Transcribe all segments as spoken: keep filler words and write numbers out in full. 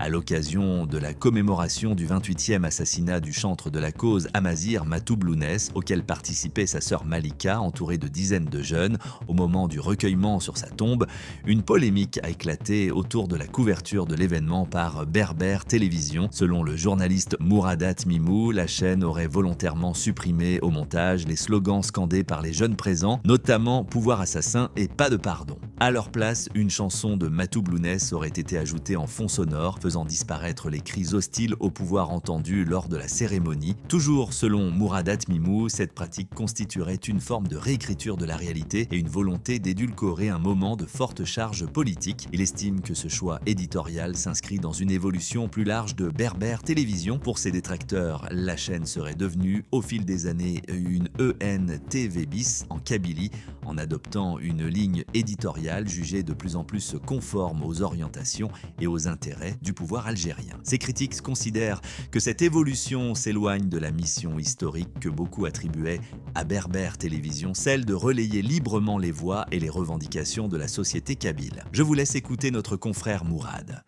À l'occasion de la commémoration du vingt-huitième assassinat du chantre de la cause Amazigh Matoub Lounès, auquel participait sa sœur Malika, entourée de dizaines de jeunes, au moment du recueillement sur sa tombe, une polémique a éclaté autour de la couverture de l'événement par Berbère Télévision. Selon le journaliste Mouradat Mimou, la chaîne aurait volontairement supprimé au montage les slogans scandés par les jeunes présents, notamment "Pouvoir assassin" et "Pas de pardon". À leur place, une chanson de Matoub Lounès aurait été ajoutée en fond sonore, faisant disparaître les cris hostiles au pouvoir entendus lors de la cérémonie. Toujours selon Mouradat Mimou, cette pratique constituerait une forme de réécriture de la réalité et une volonté d'édulcorer un moment de forte charge politique. Il estime que ce choix éditorial s'inscrit dans une évolution plus large de Berbère Télévision. Pour ses détracteurs, la chaîne serait devenue, au fil des années, une E N T V bis en Kabylie, en adoptant une ligne éditoriale jugée de plus en plus conforme aux orientations et aux intérêts du pouvoir algérien. Ces critiques considèrent que cette évolution s'éloigne de la mission historique que beaucoup attribuaient à Berbère Télévision, celle de relayer librement les voix et les revendications de la société kabyle. Je vous laisse écouter notre confrère Mourad.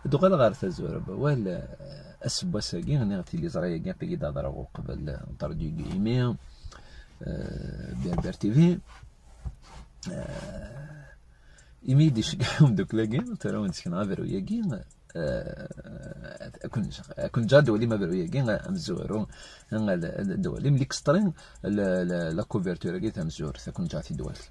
Ad uɣaleɣ ɣer tazwara n wawal, eh, aseggas-agi, niɣ tiliẓri-agi, aql-i d-hedreɣ uqbel, eh, n ṛṛadyu imi, eh, Berbère T V, eh, imi i d-iceggeɛ umeddakel-agi, tura wen-d-sekneɣ aberru-agi, eh, ad kun-, ad kun-ǧǧeɣ ad d-twalim aberru-agi, eh, amezwaru, eh, ad d-twalim l'extrait, la, la, la couverture-agi tamezwarut, ad kun-ǧǧeɣ ad t-id-twalim.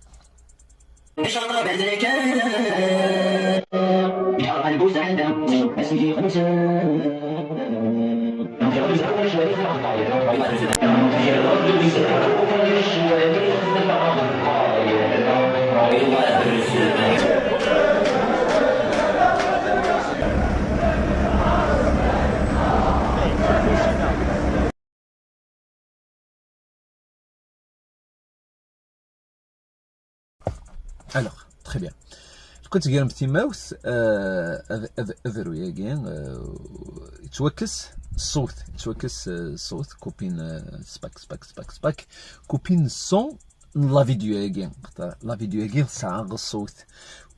Alors, très bien. Lkut gar timawt, euh, aberru-agi, euh, yettwakkes ṣṣut, yettwakkes, euh, ṣṣut, coupé, euh, spak, spak, spak, spak, coupé n ṣṣut n la vidéo-agi. La vidéo-agi tesɛa ṣṣut.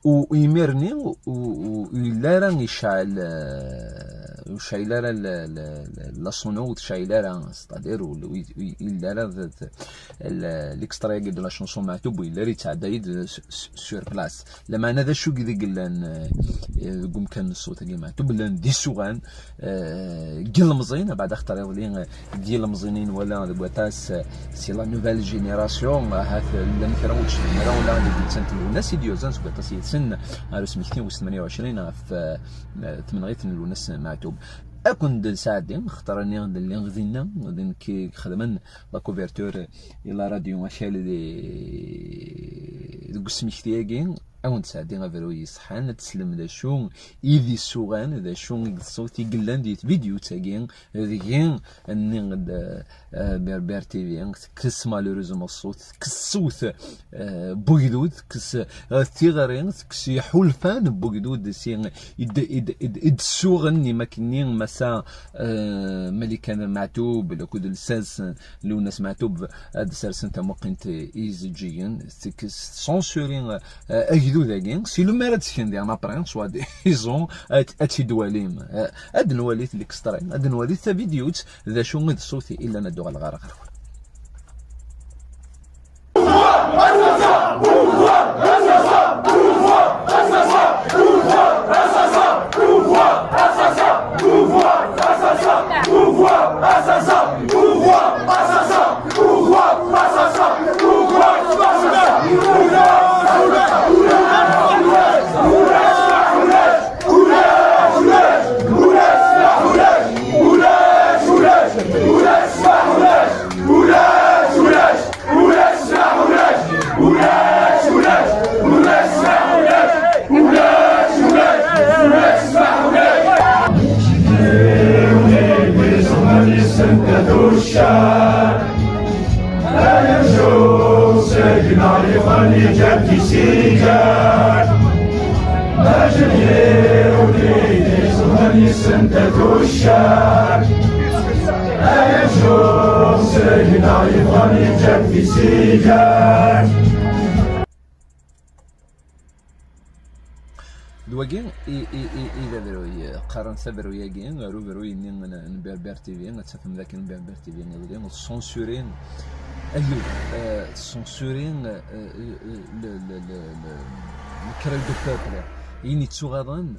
U imir-nni, u, u, u yelli ara yecɛel, euh, u yecɛel ara la, la, la, la sono, u tecɛel ara, c'est-à-dire, u, u, u yelli ara d, d, l'extrait-agi de la chanson Maɛtub, u yelli ara yettɛedday-d s, s, sur place. Lameɛna d acu i deg llan, eh, deg umkan n ṣṣut-agi Maɛtub, llan d isuɣan, eh, n yilemẓiyen, abeɛda axaṭer iḍelli, eh, d yilemẓiyen i nwala deg waṭas, eh, si la nouvelle génération, ahat llan kra ur d-cfin ara ula deg nettat n Lwennas i d-yurzan seg waṭas yid-sen ɣer usmekti wis tmenya u ɛecrin ɣef, eh, tmenɣiwt n Lwennas Maɛtub. Ad ken-d-nesɛeddi, axaṭer nniɣ-d lliɣ dinna, d nekk i ixedmen la couverture i la radio akal di, deg usmekti-agi, ad wen-d-sɛeddi aberru yeṣḥan, ad teslem d acu i d isuɣan, d acu i d ṣṣut i yellan di tvidyut-agi, deg-i nniɣ-d, eh, Berbère T V, tekkes malheureusement ṣṣut, tekkes ṣṣut, eh, n wegdud, tekkes, eh, tiɣri, tekkes iḥulfan n wegdud si, i d, i d, i d, i d-ssuɣen imakkenni Massa, eh, Malika Maɛtub, akked lsas Lwennas Maɛtub ad d-sersen tamuqint i yizeǧǧigen, tekkes, tessensuri, eh, agdud-agi, si le maire ad d-sken diɣen après, soit disant, ad, ad tt-id-twalim. Eh, ad nwali l'extrait, ad nwali tavidyut, d acu i d ṣṣut i llan ad d-uɣaleɣ ɣer ɣer-wen. Wagi i, i, i, i d abruy, qqaren-t abruy-agi, ar ubruy-nni n, n Berber T V, ad tafem dakken Berber T V iḍelli, censuré, ayu, eh, censuré, eh, eh, le, le, le, le, le cri de peuple. Ayen yettuɣaḍen,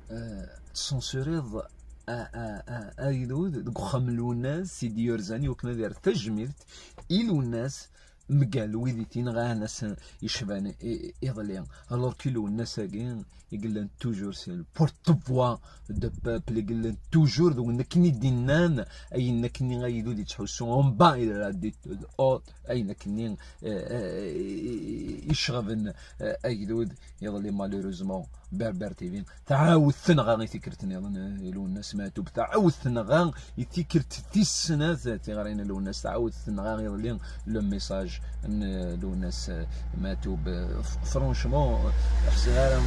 eh, tessensuriḍ a, a, a, agdud deg uxxam n Lwennas i d-yurzan i wakken ad yerr tajmilt i Lwennas mgal wid i t-yenɣan ass yecban i, i, iḍelli. Alors que Lwennas-agi i yellan toujours c'est le porte-voix de peuple, i yellan toujours d win akken i d-innan ayen akken i agdud yettḥussu en bas il a dit haut, ayen akken i, eh, eh, i, i, i, iceɣben, eh, agdud. Iḍelli, malheureusement, Berber T V tɛawed tenɣa i tikkelt nniḍen, eh, i Lwennas Matub, tɛawed tenɣa i tikkelt tis snat, eh, tiɣri n Lwennas, tɛawed tenɣa iḍelli le message n, eh, Lwennas, eh, Matub. Eh, f-, franchement, eh, ḥsiɣ ara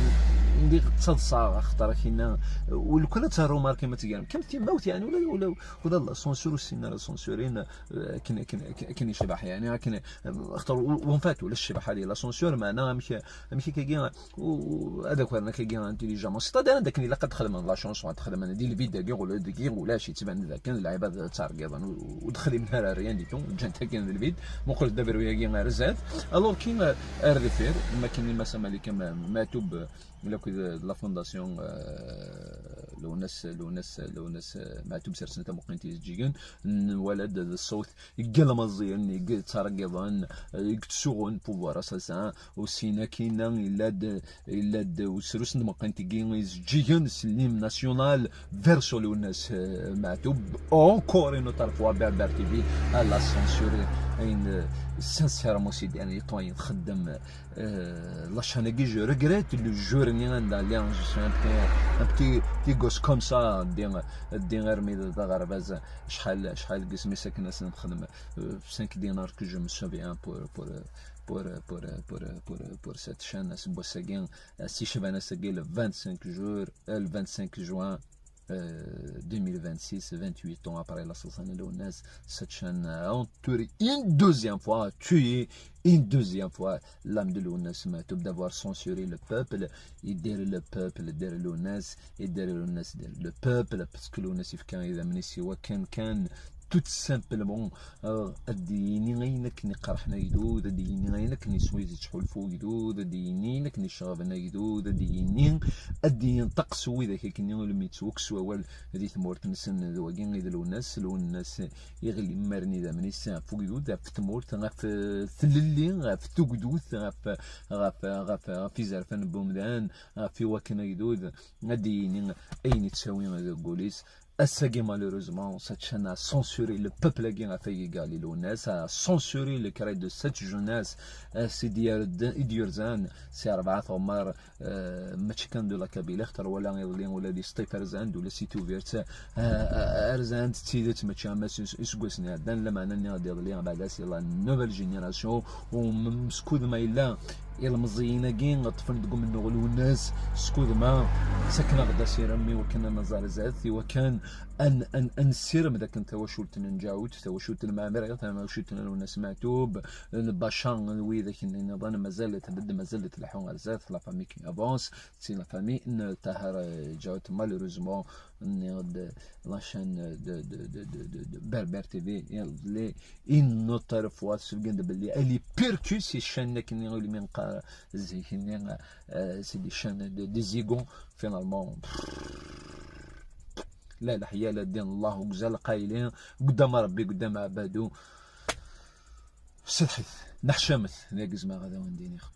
ndiɣ ttaḍsaɣ, axaṭer akinna, eh, u lukan ad terrumarkim ad tgerm kan timawt, yeɛni, ula, ula, ula la censure ur ssinen ara censurin, eh, akken, akken, akken, akken yecbeḥ, yeɛni, akken, eh, axaṭer u, u, en fait, ulac ccbaḥa di la censure, meɛna amek, amek akkagi, u, u, ad akren akkagi intelligemment. C'est-à-dire, anda akken ilaq ad txedmen la chanson, ad txedmen di lbid-agi, ula deg-i, ulac, yettban-d dakken d lɛibad ttargiḍen, u, u d-xdimen ara rien du tout, ǧǧan-t akken d lbid, muqel-d abruy-agi ar zdat, alors que, euh, ar deffir, ma akken i Massa Malika Ma-, Matub, lakked la fondation, euh, Lwennas, Lwennas, Lwennas, euh, Matub sersen tamuqint i ijeǧǧigen, nwala-d d ṣṣut n yilmeẓyen i yettargiḍen, eh, i yettsuɣun pouvoir assassin, u sin akkin-a yella-d, yella-d usrus n tmuqint-agi ijeǧǧigen s l'hymne national vers Lwennas, eh, Matub. Encore une autre fois, Berber T V à la censure, ayen, eh, sincèrement, c'est dernier temps, ayen txeddem, eh, la chaîne-agi, je regrette le jour-nni anda lliɣ, je suis un petit, un petit, petit gosse comme ça, ddiɣ, ddiɣ armi d, d aɣerbaz, acḥal, acḥal n yisem-is akken ad sen-nexdem, euh, cinq dinars que je me souviens pour, pour, pour, pour, pour, pour, pour cette chaîne, aseggas-agi, ass yecban ass-agi, le vingt-cinq jours, euh, le vingt-cinq juin, euh, deux mille vingt-six, vingt-huit ans après la censure de Lwennas, cette chaîne a entouré une deuxième fois, tué une deuxième fois l'âme de Lwennas Matub d'avoir censuré le peuple, et dire le peuple, dire Lwennas, et dire Lwennas, dire le peuple, parce que Lwennas yefka idammen-is i wakken kan, tout simplement, euh, ad d-yini ayen akken iqerḥen agdud, ad d-yini ayen akken iswi yettḥulfu ugdud, ad d-yini ayen akken iceɣben agdud, ad d-yini, ad d-yenṭeq s widak akken umi yettwakkes wawal di tmurt-nsen. D wagi i d Lwennas, Lwennas iɣli mmaren idammen-is ɣef ugdud, ɣef tmurt, ɣef, eh, tlelli, ɣef tugdut, ɣef, ɣef, ɣef, ɣef izerfan n wemdan, ɣef iwakken agdud ad d-yini ayen yettawi deg wul-is. Ass-agi, malheureusement, cette chaîne a censuré le peuple-agi ɣef ay igali Lwennas, a censuré le cri de cette jeunesse, eh, s i d-yerd-, i d-yurzan si rebɛa tɣemmar, eh, mačči kan de la Kabylie, axaṭer wala iḍelli ula di Sṭif rzan-d, ula si Tubiret, eh, eh, rzan-d d tidet, mačči am ass is-, iseggasen iɛeddan, lameɛna nniɣ-d iḍelli, abeɛda si la nouvelle génération, u m-, skud ma yella ilmeẓyen-agi ṭṭfen deg umennuɣ Lwennas, skud ma ttaken-aɣ-d asirem i wakken ad naẓ ar zdat, i wakken ad n-, ad n-, ad nessirem dakken tawacult n Nǧaɛut, tawacult n Mɛemmri, tawacult n Lwennas Matub, lbaca, widak nniḍen, mazal tbedd, mazal tleḥḥu ar zdat, la famille qui avance, c'est la famille n Tahar Djaout, malheureusement, nniɣ-d la chaîne de, de, de, de, de, de Berber T V, iḍelli, une autre fois, tesbeggen-d belli elle est pire que ces chaînes-nni umi neqqar zik-nni, euh, c'est des chaînes de, des égons, finalement. Pff, la leḥya, la ddin, Allah, ugzal qayli, qdam Rebbi, qdam ɛbadu. Setḥit, neḥcamet, d agezmeɣ ad awen-d-iniɣ.